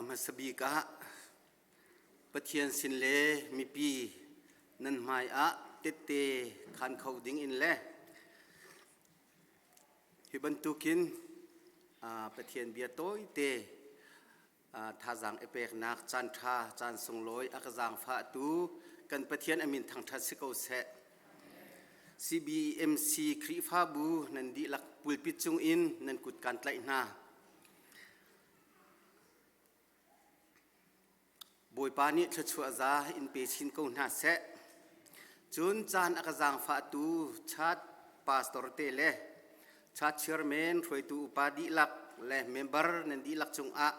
hmasa bik ah Pathian sin le mipi nan hmai ah tette khan kho ding in le hi bantukin Pathian bia tawite thazaang i peknak caan ṭha caan sunglawi a ka zaangfahtu kan Pathian a min thangṭhat si ko seh. CBMC Khrihfabu nan dihlak pulpit cung in nan kut kaan tlaih hna. Bawipa nih thluachuah za in pe chin ko hna seh. Cun caan a ka zaangfahtu chat pastor te le chat chairman hruaitu upa dihlak le member nan dihlak cungah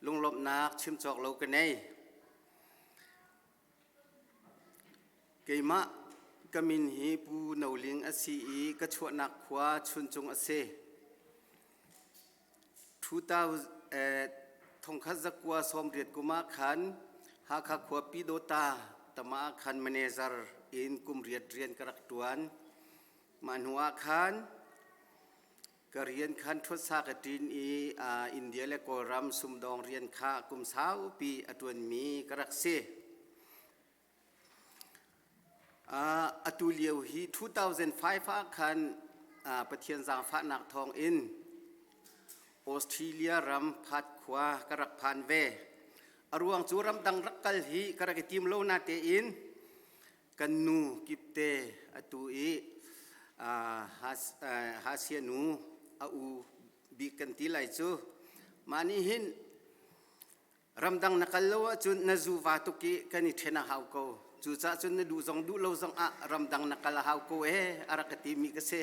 lunglawmhnak chim cawk lo ka nei. Keimah ka min hi Pu No Ling a si i ka chuahnak khua Chuncung a si. 1998 kum ah khan Hakha khua Pyidawta tama ah khan manager in kum riat rian ka rak ṭuan. Mah hnu ah khan ka rian khan ṭhuatsa ka ṭin i India le Kawlram sumdawng rian kha kum saupi a ṭuanmi ka rak si. Atu lio hi 2005 ah khan Pathian zaangfahnak thawngin Australia ram Perth khua ka rak phan ve. A ruang cu ramdang rak kal hi ka rak i tim lo natein kan nu kipte atu i Hasia nu a u bik kan ti lai cu. Mah nih hin Ramdang na kal lo ahcun na zuva tuk i kan i ṭhen a hau ko. Cucaah cun na duh zong duh lo zong ah ramdang na kal a hau ko ee a rak ka timi ka si.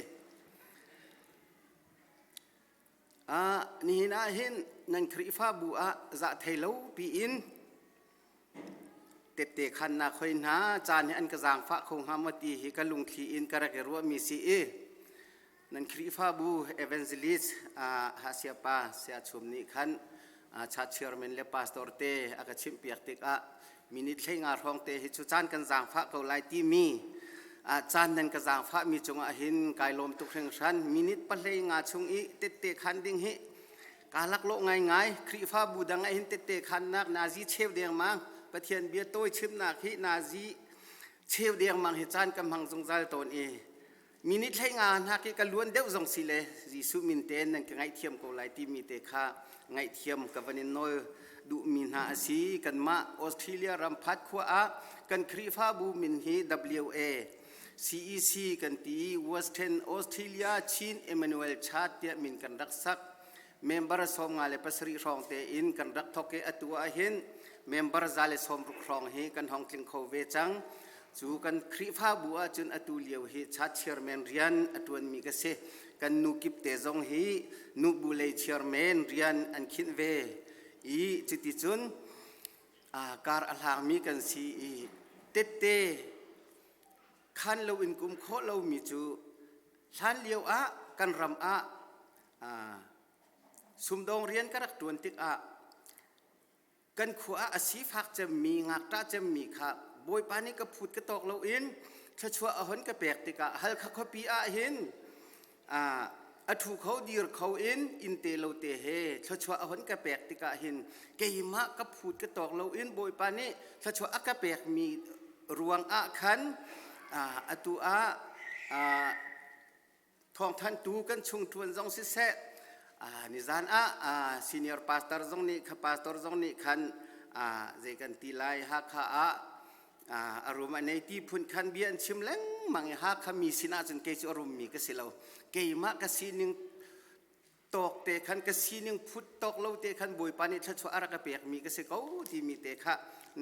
Ah, nihin ah hin nan Khrihfabu ah zah thei lo piin tette khannak hoi hna caan hi an ka zaangfah kho hnga maw ti hi ka lungthli in ka rak i ruahmi si i Nan Khrihfabu evangelist Hasia pa Saya Chum nih khan church chairman le pastor te a ka chimhpiak tikah minute hlei nga hrawng te hi cu caan kan zaangfah ko lai timi caan nan ka zaangfah mi cungah hin kai lawm tuk hringhran minute pahlei nga chung i tette khan ding hi kaa laklawh ngaingai Khrihfabu dang ah hin tette khannak nazi cheu dengmang Pathian bia tawi chimnak hi nazi cheu dengmang hi caan ka hmang zungzal tawn i Minute hlei nga hna khi ka luan deuh zong si le Jesuh min tein nan ka ngaihthiam ko lai timi te kha ngaihthiam ka van in nawl duhmi hna a si. Kanmah Australia ram phat khua ah kan Khrihfabu min hi WA CEC kan ti i Western Australia Chin Emmanuel Church tiah min kan rak sak. Member 57 hrawng tein kan rak thawk i atu ah hin member 160 hrawng hi kan hong tling kho ve cang. Cu kan Khrihfabu ahcun atu lio hi church chairman rian a ṭuanmi ka si. Kan nu kip te zong hi nubu lei chairman rian an khinh ve i cuticun kar a hlangmi kan si i tette khan loin kum khawh lomi cu hlan lio ah kan ram ah sumdong rian ka rak ṭuan tikah kan khua ah a sifak cemmi ngakṭah cemmi kha Bawipa nih ka phut ka tawk loin thluachuah a hon ka pek tikah Halkha khuapi ah hin a ṭhu kho dir kho in inn te lo te he thluachuah a hon ka pek tikah hin keimah ka phut ka tawk loin Bawipa nih thluachuah a ka pekmi ruang ah khan atu ah thawngthanhtu kan chung ṭuan zong siseh nizan ah senior pastor zong nih kha pastor zong nih khan zei kan ti lai Hakha ah a rum a nei ti phun khan bia an chim lengmang i Hakha mi sin ahcun kei cu a rummi ka si lo keimah ka sining tawk te khan ka sining phut tawk lo te khan Bawipa nih thluachuah a rak ka pekmi ka si ko timi te kha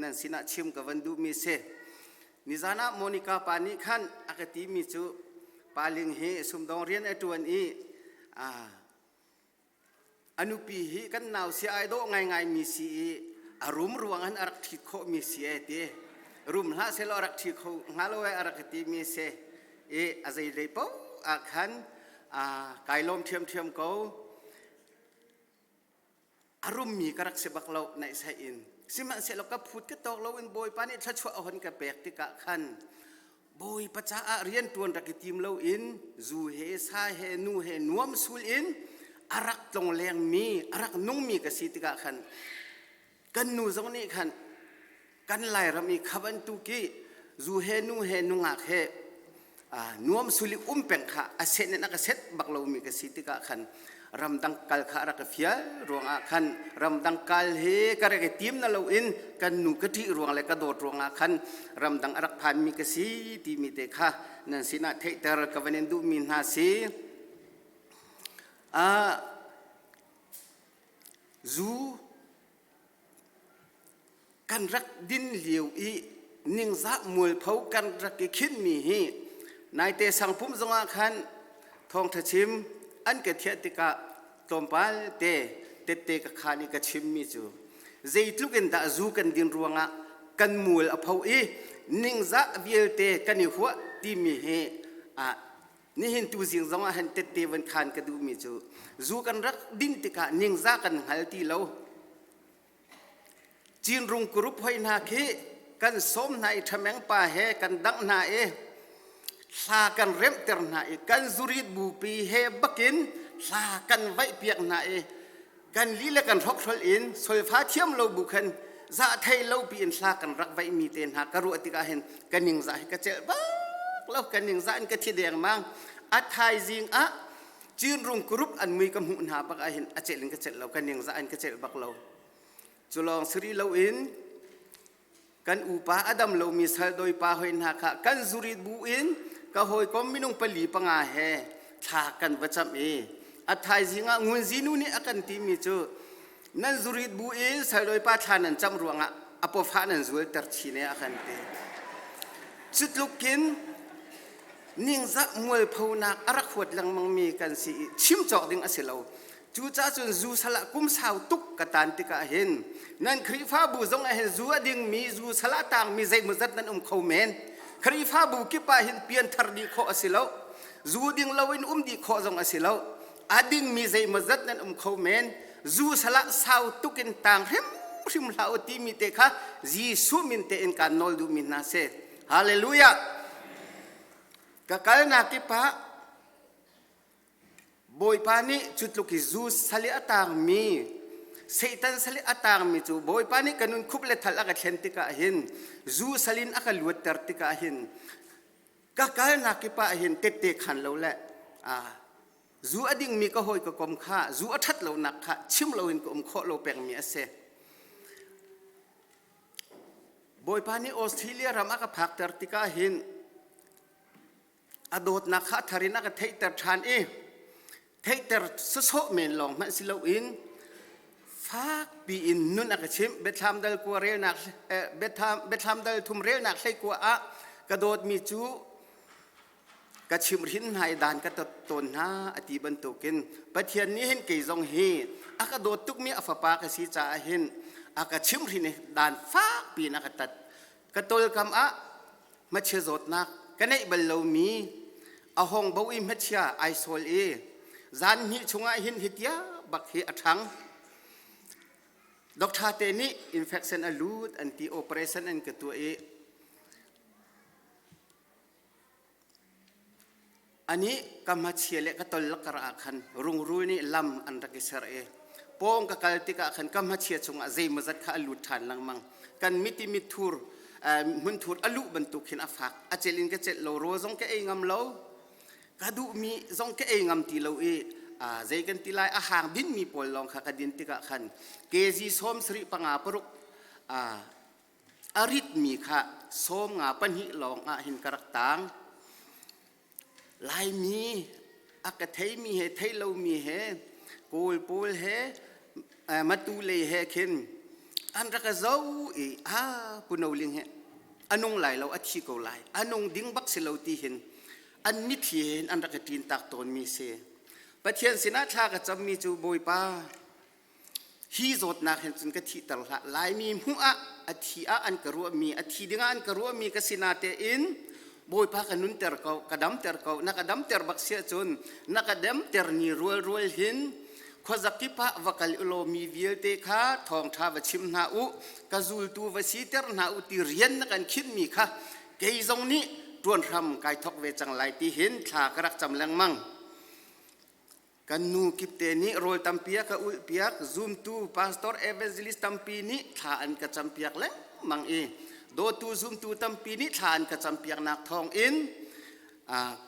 nan sinah chim ka van duhmi si. Nizan ah Monica pa nih khan a ka timi cu paling hi sumdong rian a ṭuan i a nupi hi kan nau si ai dawh ngaingai mi si i a rum ruang an a rak ṭhit khawhmi si e ti rum hlah selaw a rak ṭhi kho hnga lo e a rak ka timi si i a zeilei paoh ah khan kai lawm ṭhiamṭhiam ko. A rummi ka rak si bak lo naihsai in. Sihmanhsehlaw ka phut ka tawk loin Bawipa nih thluachuah a hon ka pek tikah khan Bawipa caah rianṭuan rak i tim loin zu he sa he nu he nuam sul in a rak tlong lengmi a rak nungmi ka si tikah khan. Kan nu zong nih khan kan Lairam i kha bantuk i zu he nu he nungak he nuam suli um peng kha a set in a ka set bak lomi ka si tikah khan ramdang kal kha a rak ka fial ruangah khan ramdang kal hi ka rak i tim na loin kan nu ka ṭih ruang le ka dawt ruangah khan ramdang a rak phanmi ka si timi te kha nan sinah theihter ka van in duhmi hna si. Zu kan rak din lio i ningzah mualpho kan rak i khinmi hi naite sangpum zongah khan thawngṭha chim an ka thiah tikah tlawmpal te tette ka khan i ka chimmi cu zeitluk in dah zu kan din ruangah kan mual a pho i ningzah vialte kan i huah timi hi nihin tu zing zongah han tette van khan ka duhmi cu zu kan rak din tikah ningzah kan hngal ti lo. Cinrung group hoi hna khi kan sawm hna i ṭhameng pa he kan dangh hna i hla kan remhter hna i kan zurit bupi he bakin hla kan vaihpiak hna i kan li le kan hrokhrol in solfa thiam lo bu khan zah thei lo piin hla kan rak vaihmi te hna ka ruah tikah hin ka ningzah hi ka celh bak lo, ka ningzah in ka thi dengmang. A thaizing ah Cinrung group an mui ka hmuh hna bak ah hin a celh in ka celh lo, ka ningzah in ka celh bak lo. Cu lawng siri loin kan upa a dam lomi saldoi pa hoi hna kha kan zurit bu in ka hawikom minung pali panga he thla kan va camh i a thaizing ah ngunzi nu nih a kan timi cu nan zurit bu in saldoi pa thla nan camh ruangah a pawfah nan zualter chin e a kan ti. Cu tluk in ningzah mualphonak a rak huat lengmangmi kan si i chim cawk ding a si lo. Cucaah cun zu sal ah kum sau tuk ka tan tikah hin nan Khrihfabu zong ah hin zu a dingmi, zu sal a tangmi zeimawzat nan um kho men. Khrihfabu kip ah hin pianthar dih khawh a si lo. Zu ding loin um dih khawh zong a si lo. A dingmi zeimawzat nan um kho men. Zu sal ah sau tuk in tang hrimhrim hlah u timi te kha Jesuh min tein kaan nawl duhmi hna si. Hallelujah! Ka kalnak kip ah Bawipa nih cu tluk i zu sal i a tangmi Satan sal i a tangmi cu Bawipa nih ka nun khup le thal a ka thlen tikah hin zu sal in a ka luatter tikah hin ka kalnak kip ah hin tette khan lo le zu a dingmi ka hawi ka kom kha zu a ṭhat lonak kha chim loin ka um khawh lo pengmi a si. Bawipa nih Australia ram a ka phakter tikah hin a dawtnak kha a thar in a ka theihter ṭhan i theihter sawsawh men lawng hmanh si loin fakpi in nun a ka chimh. Biathlam dal kua relnak biathlam dal thum relnak hlei kua ah ka dawtmi cu ka chimhhrin hna i dan ka tat tawn hna a ti bantukin Pathian nih hin kei zong hi a ka dawt tukmi a fapa ka si caah hin a ka chimhhrin i dan fakpi in a ka tat. Ka tawlkam ah hmachia zawtnak ka neih bal lomi a hong bo i hmachia ai sawl i zan hnih chungah hin hitia bak hi a ṭhang. Doctor te nih infection a lut an ti, operation an ka tuah i Anih ka hmachia le ka tol kar ah khan rungrul nih lam an rak i ser i pawng ka kal tikah khan ka hmachia chungah zeimawzat kha a lut ṭhan lengmang. Kan mit i mitthur hmunthur a luh bantuk khin a fak. A celh in ka celh lo, rawl zong ka ei ngam lo. Ka duhmi zong ka ei ngam ti lo i zei kan ti lai a hang dinmi pawl lawng kha ka din tikah khan kg 75 6 A ritmi kha 52 lawng ah hin ka rak tang. Laimi a ka theimi he thei lomi he Kawl pawl he Matu lei he khin an rak ka zo i a Pu No Ling he a nung lai lo, a thi ko lai, a nung ding bak si lo ti hin an mitthli he hin an rak ka ṭin tak tawnmi si. Pathian sinah thla ka cammi cu Bawipa Hi zawtnak hin cun ka thihter hlah. Laimi hmuh ah a thi ah an ka ruahmi, a thi dingah an ka ruahmi ka si natein Bawipa ka nunter ko, ka damter ko. Na ka damter bak si ahcun na ka damter ni rualrual hin khuazakip ah va kal u law mi vialte kha thawngṭha va chim hna u, ka zultu va siter hna u ti rian na kan khinhmi kha kei zong nih ṭuan hram kai thawk ve cang lai ti hin thla ka rak cam lengmang. Kan nu kipte nih rawl tampi a ka ulhpiak, zumtu pastor evangelist tampi nih thla an ka campiak lengmang i dawtu zumtu tampi nih thla an ka campiaknak thawngin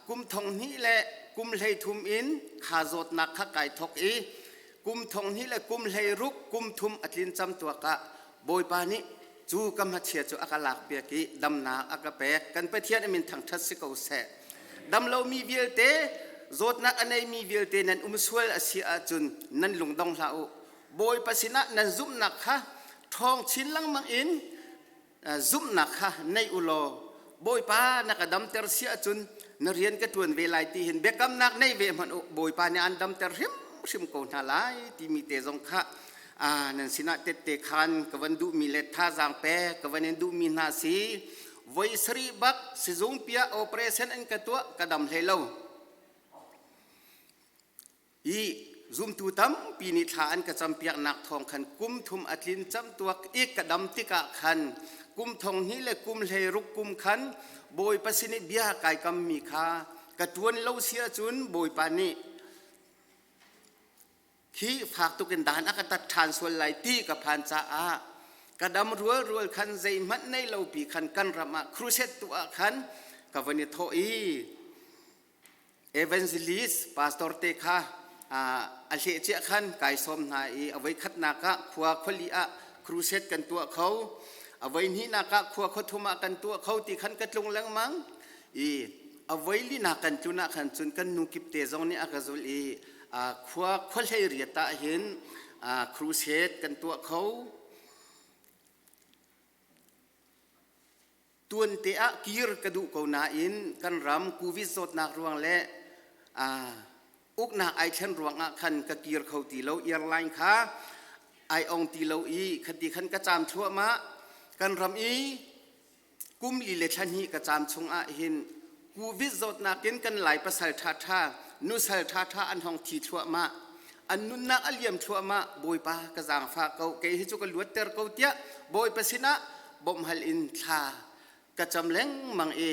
kum thong hnih le kum 13 in kha zawtnak kha kai thok i kum thong hnih le kum 16 kum thum a tlin cam tuak ah Bawipa nih cu ka hmachia cu a ka lakpiak i damnak a ka pek. Kan Pathian a min thangṭhat si ko seh. Dam lomi vialte, zawtnak a neimi vialte nan um sual a si ahcun nan lung dong hlah u. Bawipa sinah nan zumhnak kha ṭhawng chin lengmang in zumhnak kha nei u law Bawipa na ka damter si ahcun na rian ka ṭuan ve lai ti hin biakamnak nei ve hmanh u. Bawipa nih an damter hrimhrim ko hna lai timi te zong kha nan sinah tette khan ka van duhmi le thazaang pek ka van in duhmi hna si. Voi sarih bak sizung piah operation an ka tuah, ka dam hlei lo. I zumtu tampi nih thla an ka campiaknak thawng khan kum thum a tlin camtuak i ka dam tikah khan kum thong hnih le kum 16 kum khan Bawipa sin i bia kai kammi kha ka ṭuan lo si ahcun Bawipa nih khi fak tuk in dan a ka tat ṭhan sual lai ti ka phan caah ka dam rual rual khan zeihmanh nei lo pi khan kan ram ah crusade tu ah khan ka van i thawh i evangelist pastor te kha a hleh cia khan kai sawm hna i a voi khatnak ah khua khuali ah crusade kan tuah kho, a voi hnihnak ah khua khuathum ah kan tuah kho ti khan ka tlung lengmang i a voi linak kan tlun ah khan cun kan nu kip te zong nih a ka zul i khua khuahlei riat ah hin crusade kan tuah kho. Tuan te ah kir ka duh ko nain kan ram covid zawtnak ruang le uknak ai thlen ruang ah khan ka kir kho ti lo. Airline kha ai ong ti lo i khati khan ka caam thluahmah. Kan ram i kum li le thla hnih ka caam chung ah hin covid zawtnak in kan Lai pasal ṭhaṭha, nusal ṭhaṭha an hong thi thluahmah, an nunnak a liam thluahmah. Bawipa, ka zaangfah ko, kei hi cu ka luatter ko tiah Bawipa sinah bawmhhal in thla ka cam lengmang i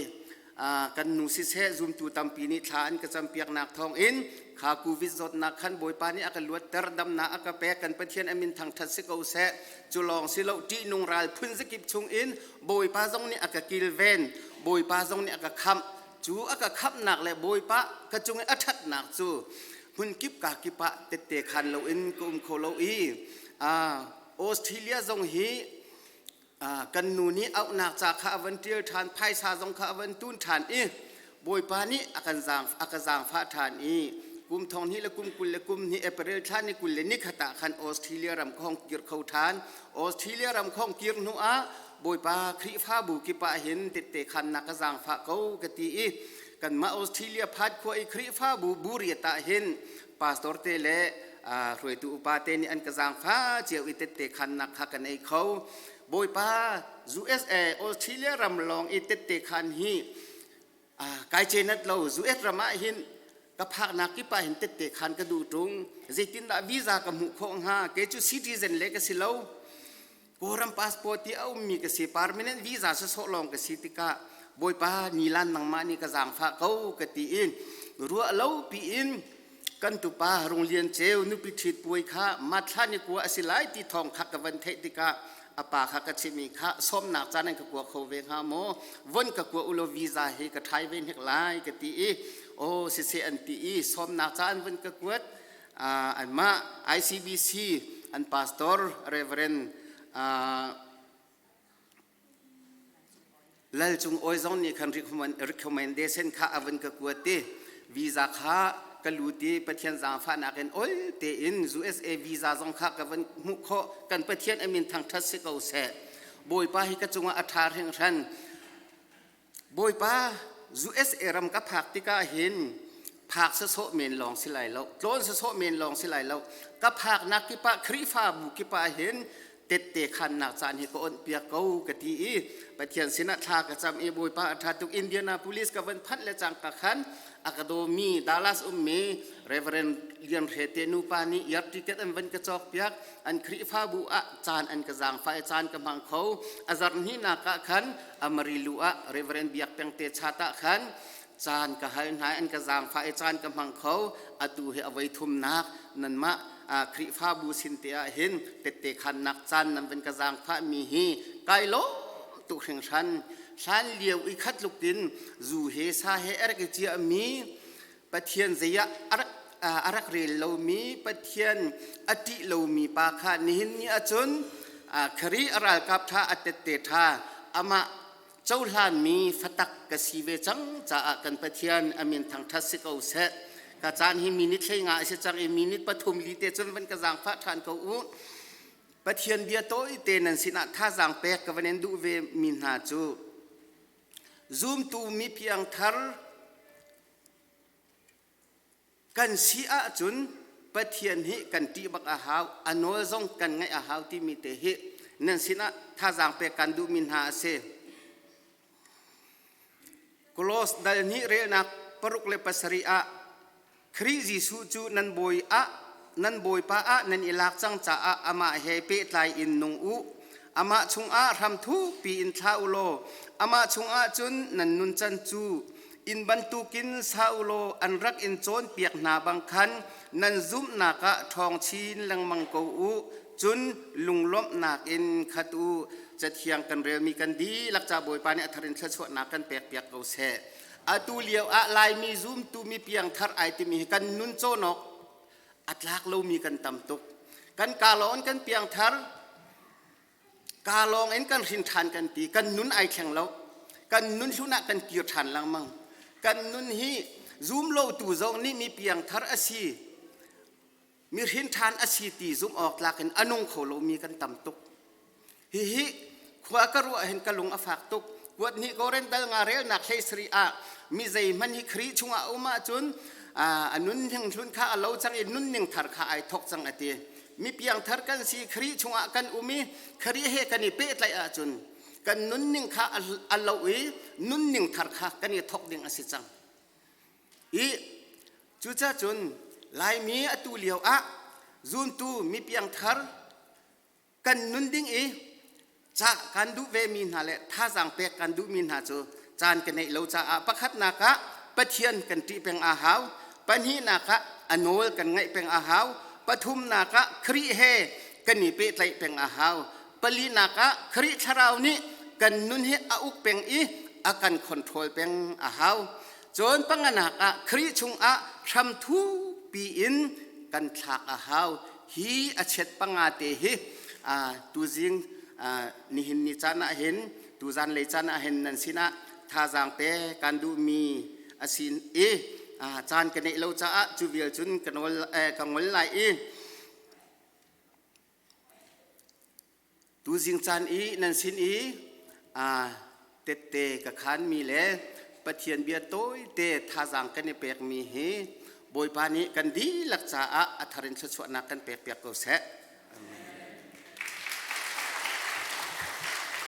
kan nu siseh, zumtu tampi nih thla an ka campiaknak thawng in kha covid zawtnak khan Bawipa nih a ka luatter, damnak a ka pek. Kan Pathian a min thangṭhat si ko seh. Cu lawng si lo, ṭihnung ral phun zakip chung in Bawipa zong nih a ka kilven, Bawipa zong nih a ka khamh. Cu a ka khamhnak le Bawipa ka cung i a ṭhatnak cu hmun kip ka kip ah tette khan loin ka um kho lo i Australia zong hi kan nu nih auhnak ca kha a van ṭial ṭhan, phaisa zong kha a van tun ṭhan i Bawipa nih a kan zaang a ka zaangfah ṭhan i kum thong hnih le kum 20 le kum hnih April thla ni 20 le ni khat ah khan Australia ram ka hong kir kho ṭhan. Australia ram ka hong kir hnu ah Bawipa, Khrihfabu kip ah hin tette khannak ka zaangfah ko ka ti i kanmah Australia phat khua i Khrihfabu buriat ah hin pastor te le hruaitu upa te nih an ka zaangfah cio i tette khannak kha kan ei kho. Bawipa, USA Australia ram lawng i tette khan hi kai cenat lo. US ram ah hin ka phaknak kip ah hin tette khan ka duh ṭung, zeitindah visa ka hmuh khawh hnga? Kei cu citizen le ka si lo, Kawlram passport i a ummi ka si, permanent visa sawsawh lawng ka si tikah Bawipa nilan nangmah nih ka zaangfah ko ka ti i ruah lo piin kan tupa Rung Lian Ceu nupi ṭhit puai kha Mathla ni kua a si lai ti thawng kha ka van theih tikah a pa kha ka chimh i kha sawmnak caan an ka kua kho ve hnga maw, von ka kua ulaw visa hi ka ṭhai ve hnik lai ka ti i aw siseh an ti i sawmnak ca an vun ka kuat. Anmah ICBC an pastor Reverend Lal Cung Awi zong nih khan recommendation kha a vun ka kuat i visa kha ka lut i Pathian zaangfahnak in ol tein USA visa zong kha ka van hmuh khawh. Kan Pathian a min thangṭhat si ko seh. Bawipa hi ka cungah a ṭha hringhran. Bawipa, USA ram ka phak tikah hin phak sawsawh men lawng si lai lo, tlawn sawsawh men lawng si lai lo. Ka phaknak kip ah Khrihfabu kip ah hin tette khannak caan hi ka onh piak ko ka ti i Pathian sinah thla ka cam i Bawipa a ṭha tuk. Indianapolis ka van phanh le cangka khan a ka dawmi Dallas ummi Reverend Lian Hre te nupa nih air ticket an van ka cawk piak. An Khrihfabu ah caan an ka zaangfah i caan ka hmang kho. A zarh hnihnak ah khan Amarillo ah Reverend Biak Peng te chat ah khan. Caan ka hal hna an ka zaangfah i caan ka hmang kho. Atu hi a voi thumnak nanmah Khrihfabu sin te ah hin tette khannak caan nan van ka zaangfah mi hi kai lawm tuk hringhran. Hlan lio i khat tluk in zu he sa he a rak i ciahmi Pathian zei ah a rak rel lomi Pathian a ṭih lomi pa kha nihin ni ahcun Khrih a ralkap ṭha a tette ṭha amah cohlanmi fatak ka si ve cang caah kan Pathian a min thangṭhat si ko seh. Ka caan hi minute 15 a si cang i minute pathum li te cun van ka zaangfah ṭhan ko u. Pathian bia tawite nan sinah thazaang pek ka van in duh ve mi hna cu zumtu mi piangthar Kan si ahcun Pathian hi kan ṭih bak a hau, a nawl zong kan ngaih a hau timi te hi nan sinah thazaang pek kan duhmi hna a si. Kolos dal hnih relnak 6 le 7 ah Khrih Jesuh cu nan bawi ah nan Bawipa ah nan i lak cang caah amah he pehtlai in nung u. Amah chungah hram thukpi in thla u law amah chungah cun nan nuncan cu inn bantukin sa u law an rak in cawnpiak hna bang khan nan zumhnak ah ṭhawng chin lengmang ko u. Cun lunglawmhnak in khat u. Cathiang kan relmi kan dihlak ca Bawipa nih a thar in thluachuahnak kan pekpiak ko seh. Atu lio ah Laimi zumtu mi piangthar ai timi hi kan nun cawnawk a tlak lomi kan tam tuk. Kan ka lawng kan piangthar, ka lawng in kan hrin ṭhan kan ti, kan nun ai thleng lo. Kan nun hlun ah kan kir ṭhan lengmang. Kan nun hi zum lotu zong nih mi piangthar a si, mi hrin ṭhan a si ti zumh awk tlak in a nung kho lomi kan tam tuk. Hihi khua ka ruah hin ka lung a fak tuk. Kuat hnih Korin dal nga relnak 17 ah mi zeihmanh hi Khrih chungah a um ahcun a nunning hlun kha a lo cang i nunning thar kha ai thawk cang a ti. Mi piangthar kan si Khrih chungah kan um i Khrih he kan i pehtlaih ahcun kan nunning kha a lo i nunning thar kha kan i thawk ding a si cang. I cucacun Laimi atu lio ah zumtu mi piangthar kan nun ding i ca kan duh vemi hna le thazaang pek kan duhmi hna cu caan ka neih lo caah pakhatnak ah Pathian kan ṭih peng a hau, pahnihnak ah a nawl kan ngaih peng a hau, pathumnak ah Khrih he kan i pehtlaih peng a hau, palinak ah Khrih thlarau nih kan nun hi a uk peng i a kan control peng a hau. Cun panganak ah Khrih chungah hram thukpi in kan thlak a hau. Hi a chiat panga te hi tuzing nihin ni caan ah hin tuzan lei caan ah hin nan sinah thazaang pe kan duhmi a si i caan ka neih lo caah cu vial cun ka nawl ka ngol lai i Tuzing caan i nan sin i tette ka khanmi le Pathian bia tawite thazaang kan i pekmi hi Bawipa nih kan dihlak caah a thar in thluachuahnak kan pekpiak ko seh.